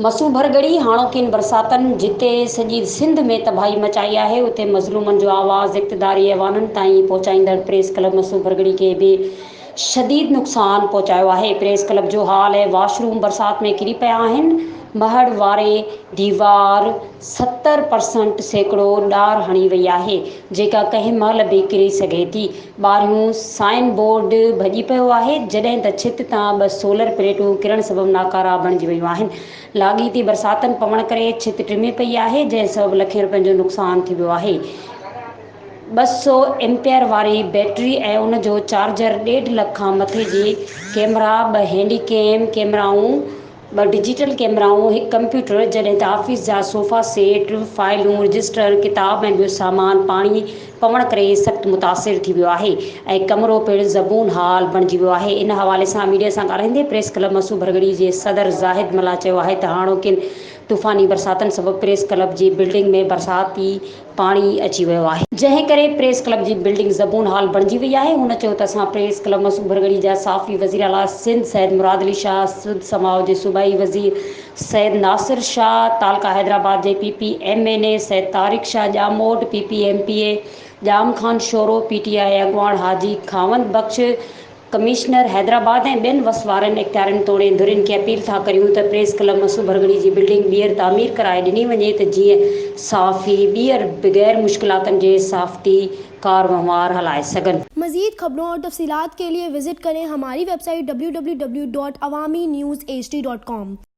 مسو ڀرڳڙي، هاڻوڪين برساتن جتي سڄي سنڌ ۾ تباهي مچائي آهي، اتي مظلومن جو آواز اقتداري ايوانن تائين پهچائيندڙ پريس ڪلب مسو ڀرڳڙي کي به شديد نقصان پهچايو آهي. پريس ڪلب جو هال ۽ واش روم برسات ۾ ڪري پيا آهن. مهڙ واري ديوار 70 پرسنٽ سيڪڙو ڏار هڻي وئي آهي، جيڪا ڪنهن مهل به ڪري سگهي ٿي. ٻاهريون سائن بورڊ ڀڄي پيو آهي، جڏهن ته ڇت تان ٻه سولر پليٽون ڪرڻ سبب ناڪارا بڻجي ويون آهن. لاڳيتي برساتن پوڻ ڪري ڇت ٽمي پئي آهي، جنهن سبب لکين روپين جو نقصان ٿي ويو آهي. 200 ايمپيئر واري بيٽري ۽ ان جو چارجر، ڏيڍ لک کان مٿي جي ڪيمرا، ٻه هينڊي ڪيم ڪيمرائون، ٻه ڊجيٽل ڪيمرائون، هڪ ڪمپيوٽر، جڏهن ته آفيس جا صوفا سيٽ، فائلون، رجسٽر، ڪتاب ۽ ٻيو سامان پاڻي پوڻ ڪري سخت متاثر ٿي ويو آهي ۽ ڪمرو پڻ زبون حال بڻجي ويو آهي. ان حوالي سان ميڊيا سان ڳالهائيندي پريس ڪلب مسو ڀرڳڙي جي صدر زاهد ملاح چيو آهي ته هاڻوڪين طوفاني برساتن سبب پريس ڪلب جي بلڊنگ ۾ برساتي پاڻي اچي ويو آهي. جنهن ڪري پريس ڪلب جي بلڊنگ زبون حال بڻجي وئي آهي. هن چيو ته اسان پريس ڪلب مسعود ڀرڳڙي جا صحافي وزير اعليٰ سنڌ سيد مراد علي شاهه، سڌ سماء جي صوبائي وزير سيد ناصر شاهه، تعلقه حيدرآباد جي P P M N A Syed Tariq Shah Jamot, P P M P A Jam Khan Shoro, P T I اڳواڻ حاجي خاوند بخش، ڪمشنر حيدرآباد ۽ ٻين وس وارن اختيارين توڙي ڌرين کي اپيل ٿا ڪريون ته پريس ڪلب مسو ڀرڳڙي جي بلڊنگ ٻيهر تعمير ڪرائي ڏني وڃي ته جيئن صحافي ٻيهر بغير مشڪلاتن جي صحافتي ڪار وهنوار هلائي سگهن. مزيد خبرون اور تفصيلات ڪي ليي وزٽ ڪرين هماري website W W W dot Awami news H D dot com.